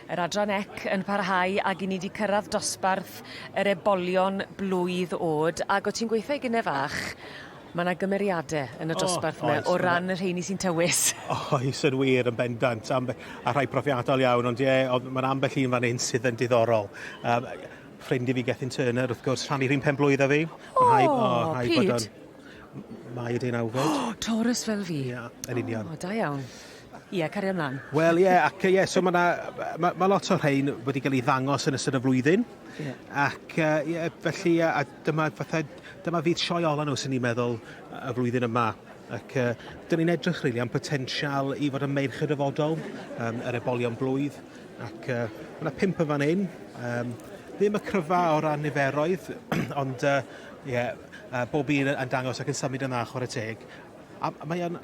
Yr adran ec yn parhau ag 'yn ni 'di cyrradd dosbarth yr ebolion blwydd o'd ag o' ti'n gweitho i gynne fach ma' 'na gymeriade yn y dosbarth 'my o ran y rheini sy'n tywys. Oes yn wir yn bendant ambe- a rhai profiadol iawn ond ie o'dd ma' 'na ambell un fan 'yn sydd yn diddorol. Yym ffrind i fi Gethin Turner wrth gwrs rhannu'r un pen-blwydd â fi. O! Ma' rhai- o rhaid bod Pryd? o'n Mai y deunawfed. O! Taurus fel fi. Ia yn union. O da iawn. Ie caria mlan. Wel ie ac yy ie so ma' 'na ma' ma' lot o'r rhein wedi ga'l 'u ddangos yn ystod y flwyddyn. Ie. Ac yy ie felly yy a dyma fatha dyma fydd sioe ola nhw swn i'n meddwl y flwyddyn yma. Ac yy 'dyn ni'n edrych rili am potensial i fod yn meirch y dyfodol yym yr ebolion blwydd ac yy ma' 'na pump yn fan 'yn yym ddim y cryfa o ran niferoedd ond yy ie yy bob un yn dangos ac yn symud yn dda chware teg. A a mae o'n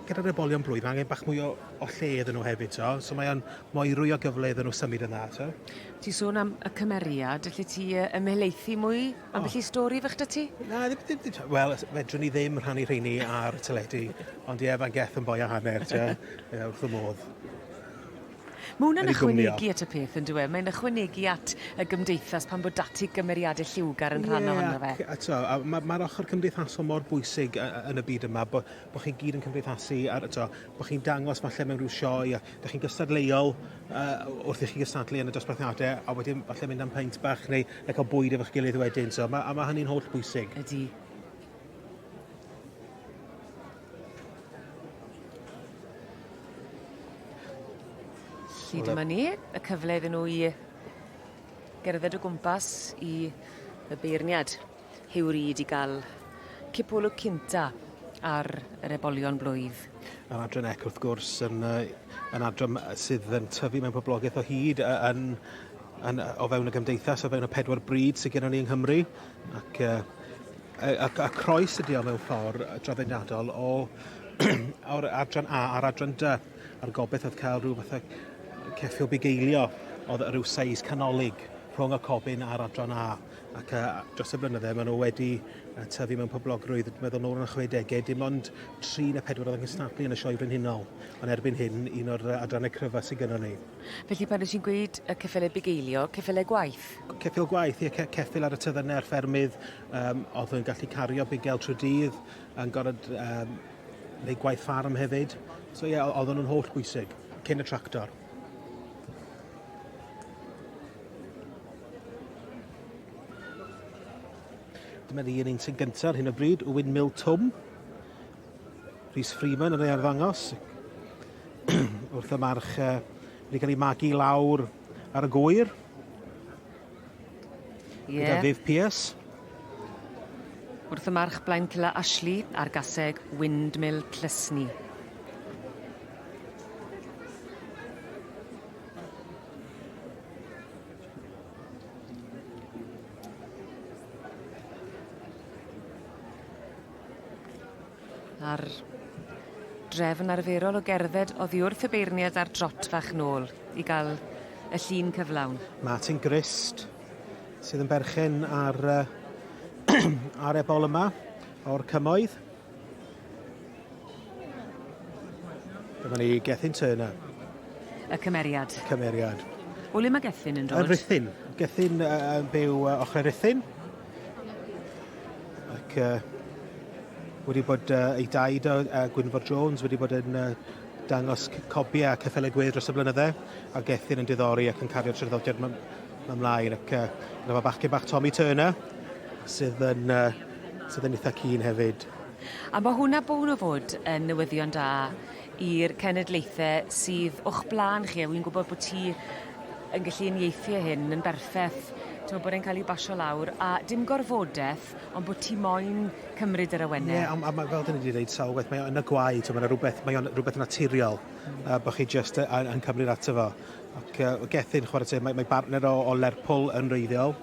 gyda'r ebolion blwydd, mae angen bach mwy o, o lle iddyn nhw hefyd, to. So mae o'n moerwy o gyfle iddyn nhw symud yn dda, to. Ti'n sôn am y cymeriad, allu ti yy ymhelaethu mwy ambell i stori fach 'da ti? Na, ddim, ddim, ddim, wel, fedrwn ni ddim rhannu rheini ar y teledu, ond ie, fan Geth yn boi a hanner, te. Ie, wrth y modd. Ma' wnna'n ychwanegu at y peth on'd yw e? Mae'n ychwanegu at y gymdeithas pan bod dati gymeriade lliwgar yn rhan ohono fe. Ie, ac eto, a ma' ma'r ochor cymdeithasol mor bwysig yn y byd yma bo' bo' chi gyd yn cymdeithasu ar eto, bo' chi'n dangos falle mewn rhyw sioe a 'dych chi'n gystadleuol yy wrth i chi gystadlu yn y dosbarthiade a wedyn falle mynd am peint bach neu neu ca'l bwyd efo'ch gilydd wedyn so ma' a ma' hynny'n holl bwysig. Ydi. Felly dyma ni, y cyfle iddyn nhw i gerdded o gwmpas i y beirniad Huw Reid i ga'l cipolwg cynta ar yr ebolion blwydd. Yr adran ec wrth gwrs yn yy yn adran sydd yn tyfu mewn poblogeth o hyd yy yn yn o fewn y gymdeithas o fewn y pedwar brîd sy gennon ni yng Nghymru ac yy y y y croes ydi o mewn ffordd draddodiadol o o'r adran A a'r adran D a'r gobaith oedd cael rhyw fath o ceffyl bugeilio oedd rhyw seis canolig rhwng y cobyn a'r adran A ac uh, dros y blynydde maen nhw wedi uh, tyfu mewn poblogrwydd. Dwi'n meddwl nôl yn y 60au dim ond 3 neu 4 oedd yn cystadlu yn y sioe frenhinol ond erbyn hyn un o'r adrannau cryfa sydd gynnon ni. Felly pan wyt ti'n gweud y ceffyle bugeilio, ceffyle gwaith? Ceffyl gwaith, ie, ce ceffyl ar y tyddynau a'r ffermydd um, oedd yn gallu cario bugel trwy dydd, yn gorfod um, neu gwaith ffarm hefyd. So ie, yeah, oedden nhw'n holl bwysig, cyn y tractor. Dyma ni yn un sy'n gyntaf ar hyn o bryd, Windmill Twm. Rhys Freeman yn ei arddangos. Wrth y march uh, wedi cael ei magu lawr ar y gwyr. Ie. Gyda Viv Pearce. Wrth y march Blaencilla Ashley a'r gaseg Windmill Tlysni. A'r drefn arferol o gerdded oddi wrth y beirniad ar drot fach nôl i ga'l y llun cyflawn. Martin Grist sydd yn berchen ar uh, ar ebol yma o'r cymoedd. Dyma ni Gethin Turner. Y cymeriad. Y cymeriad. O le mae Gethin yn dod? Yn Rhuthun. Gethin uh, yn byw uh, ochr Rhuthun. Ac uh, wedi bod uh, ei daid o, uh, Gwynfor Jones, wedi bod yn uh, dangos cobiau a ceffylau gwedd dros y blynydde, a Gethin yn diddori ac yn cario'r traddodiad ymlaen. Ac uh, gyda fo bachgen bach Tommy Turner, sydd yn, uh, sydd yn eitha cyn hefyd. A ma' hwnna bwn o fod yn newyddion da i'r cenedlaethe sydd o'ch bla'n chi a wi'n gwbod bo' ti yn gallu uniaethu â hyn yn berffeth t'mo' bod e'n ca'l 'i basio lawr a dim gorfodeth ond bo' ti moyn cymryd yr awene. Ie a m- a ma' fel 'dyn ni 'di deud sawl gwaith mae o yn y gwaed t'o' ma' 'na rwbeth mae o'n rwbeth naturiol yy bo' chi jyst yy yn yn cymryd ato fo. Ac yy Gethin chware teg mae mae bartner o o Lerpwl yn wreiddiol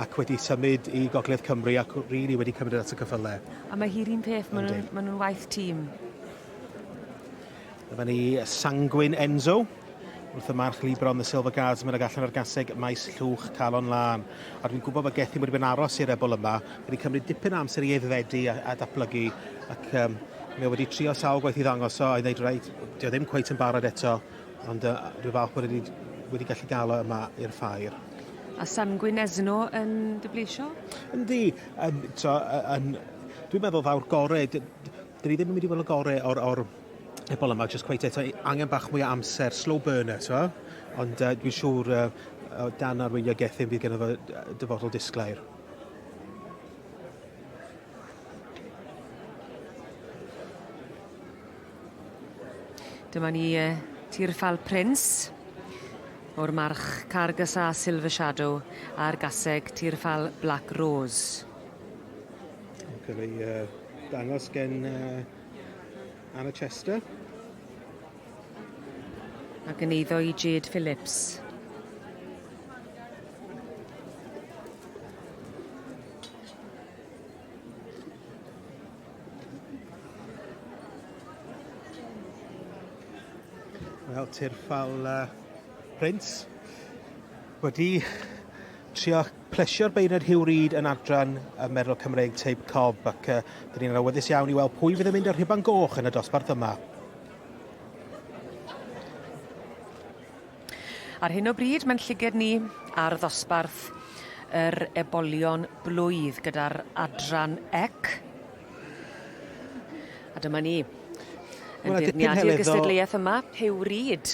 ac wedi symud i Gogledd Cymru ac rili wedi cymryd at y cyffyle. A ma' hi'r un peth ma' nw'n ma' nw'n waith tîm. Dyma ni Sanguine Enzo wrth y march Libra on the Silver Guards mynd ag allan o'r gaseg maes llwch calon lân. A dwi'n gwybod bod Gethin wedi bod yn aros i'r ebol yma, wedi cymryd dipyn o amser i aeddfedu a, a datblygu ac um, mae o wedi trio sawl gwaith i ddangos o a i ddeud reit, dio ddim cweit yn barod eto, ond uh, dwi'n falch bod wedi wedi gallu gael o yma i'r ffair. A Sam Gwynesno yn dy blesio? Yndi, yn, to, yn, dwi'n meddwl fawr gore, dyn ni ddim yn mynd i weld y gore o'r, or ebol yma, just quite eto, angen bach mwy o amser, slow burner, to. Ond dwi'n siŵr dan arweiniad Gethin fydd genno fo dyfodol disglair. Dyma ni Tirffal Prince o'r march Cargus a Silver Shadow a'r gaseg Tirffal Black Rose. Yn cael ei dangos gen Anna Chester. Ac yn eiddo i Jade Phillips. Wel, Tirffal Prince wedi trio plesio'r beirniad Huw Reid yn adran y Merlod Cymreig Teip Cob ac dyn ni'n awyddus iawn i weld pwy fydd yn mynd â'r rhuban goch yn y dosbarth yma. Ar hyn o bryd mae'n llyged ni ar ddosbarth yr ebolion blwydd gyda'r adran ec. A dyma ni. Yn beirniadu'r gystadleuaeth yma, Huw Reid.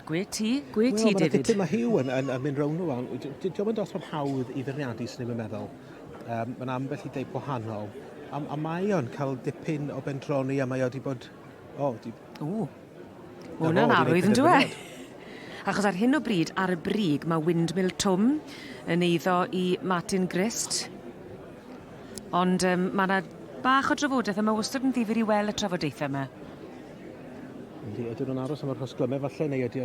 Gwe ti, gwe ti, David. Wel, dipyn mae Huw yn, yn, yn mynd rownd nhw. Diolch yn dosbarth hawdd i feirniadu, sy'n ni'n meddwl. Mae'n ambell i deip wahanol. A mae o'n cael dipyn o bendroni a mae o wedi bod... O, di... O, mae hwnna'n arwydd yn dyw e? Achos ar hyn o bryd, ar y brig, mae Windmill Twm yn eiddo i Martin Grist. Ond mae yna bach o drafodaeth a mae wastad yn ddifyr i weld y trafodaethau yma. Yndi, ydyn nhw'n aros am yr rhosglymau falle, neu ydy o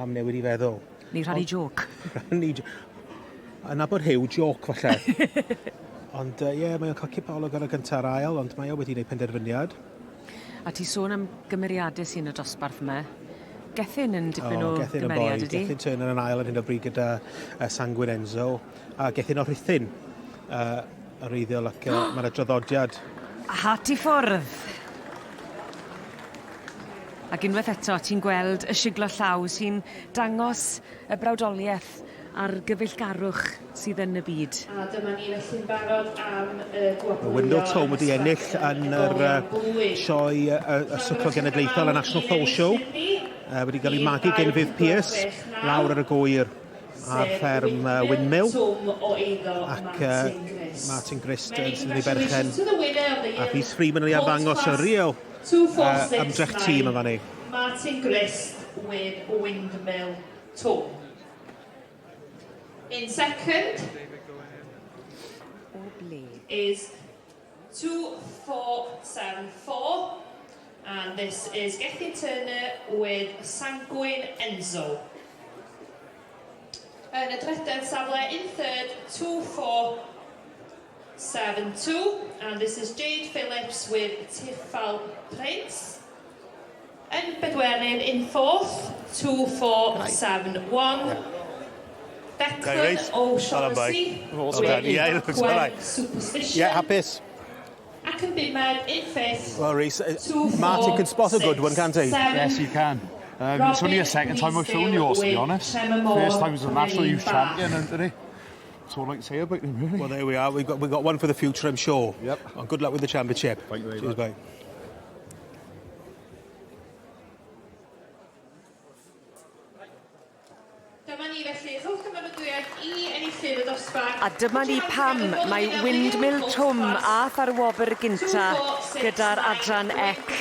am newid i feddwl? Neu rhannu jôc. Rhannu jôc. Yn nabod Huw, jôc falle. Ond ie, yeah, mae o'n cael cipolwg ar y gyntaf a'r ail, ond mae o wedi gwneud penderfyniad. A ti sôn am gymeriadau sy'n y dosbarth yma. Gethin yn dipyn o, o gymeriad ydi? Gethin Turner yn ail ar hyn o bryd gyda Sanguine Enzo. A Gethin o Rhuthun yn wreiddiol ac mae yna draddodiad. Hat i ffwrdd! Ac unwaith eto ti'n gweld y siglo llaw sy'n dangos y brawdoliaeth a'r gyfeillgarwch sydd yn y byd. A dyma ni felly'n barod am y gwobrwyo. Wendell Tom wedi ennill yn yr sioe y Swclo Genedlaethol, y National Foal Show. Wedi cael ei magu gen Viv Pearce lawr ar y gwyr ar fferm Windmill. Ac Martin Grist sydd yn ei berchen. A Rhys Freeman yn ei arddangos y real ymdrech tîm yn fan hyn. Martin Grist with Windmill Tom. In second is 2474 and this is Gethin Turner with Sanguine Enzo. Yn y drydedd safle, in third, 2472 and this is Jade Phillips with Tiffal Prince. Yn bedwerydd, in fourth, 2471. Declan O'Shaughnessy with Yeah, it looks all right. Superstition. Yeah, hapus. Ac yn bumed, in fifth, Well, Rhys, 2, 4, Martin can spot a good one, can't he? 7. Yes, he can. It's only the second time I've shown the horse, to be honest. First time was the national youth champion, isn't he? That's all I can say about him, really. Well, there we are. We've got one for the future, I'm sure. Yep. And good luck with the championship. Thank you very Cheers, much. mate. Dyma ni felly, rhowch gymeradwyaeth i enillydd y dosbarth. A dyma ni pam mae Windmill Twm ath ar wobr gynta gyda'r adran ec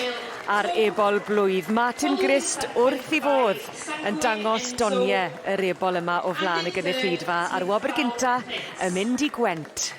a'r ebol blwydd. Martin Grist wrth i fodd yn dangos doniau yr ebol yma o flaen y gynulleidfa a'r wobr gynta yn mynd i Gwent.